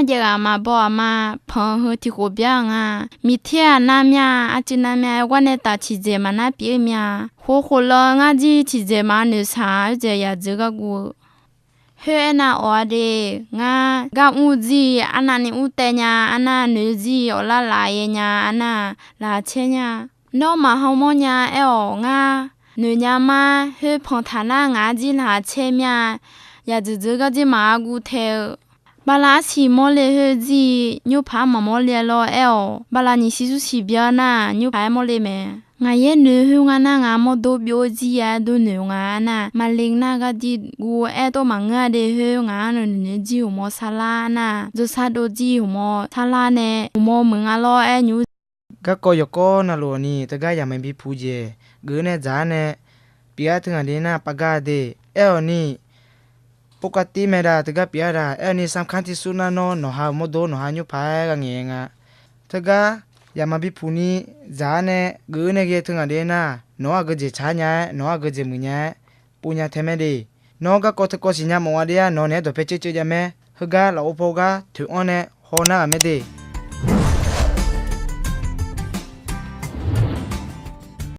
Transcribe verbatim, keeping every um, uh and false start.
jaev ghaq aqma baw aqma panq heu tiq khof byar-eu nga. Miqter-aq nar mya, arcuiv nar mya, aerghawr nae taf tiqdzaeq maqnar pyeuf-eu mya. Khof khof law ngar jir tiqdzaeq maqnoeq saq-a, oerjaeq yaqdzeur garguv-eu. Khoer aernar awq-a de, ngar gar mr jir arnavni mr taev nya, arnav noeq jir awqlar laf yaer nya, arnav laf caer nya. Nawr maqhaw mawr nya aer-awq, ngar noeq nya mar. Khoer panq taq nar ngaq-ar jir laq caer mya. Yaqdzeur dzeur gar jir maqgha guv tae-eu. Bala arsiq mawrle khoer jir nymrpaq-anr maqmawr le-a lawr aer-awq. Bala nyiq siq zmr siq bya nar nymrpaq-aer mawrle mae. Ngaq yaer noeq khoer nga nar ngaq mawrdov byov-eu jir ya aer dov noeq nga nar, maqle nar gar jir guv aer tov maqngeur-a de. Khoer ngaq-anr noeq noeq jir hmq mawr sarlar nar, dzawrsar dov jir hmq mawr sarlar nae hmq mawr meuq nga lawr aer nymr. Garkawv yawqkawv navluf-awq ni teugar yaqmaf bipuq jeq geuf nae dzaq-ar nae pyeuf-ar teughaq de nar pav gar de. Aer-awq ni, pov kav tir mae da teugar pyeuf-ar da. Aer-awq ni, samkanr tirsur nar nawr nawqha-euq mawrdov nawqha nymrpaq-aer gha ngaeq nga. Teugar yaqmaf bipuq ni dzaq-ar nae geuf-eu nae ghae teughaq de nar, nawq-anr aqgeu jeq tsaq nya-aer, nawq-anr aqgeu jeq muiq nya-aer, pov nya tae mae de. Nawr garkawv teukawv siqnya mawf nga de-ar, nawq naeq-aer dawqpae ceuv ceuv jav mae. Heugar lafov paw gar toeq-anr nae haw nar ghaq mae de.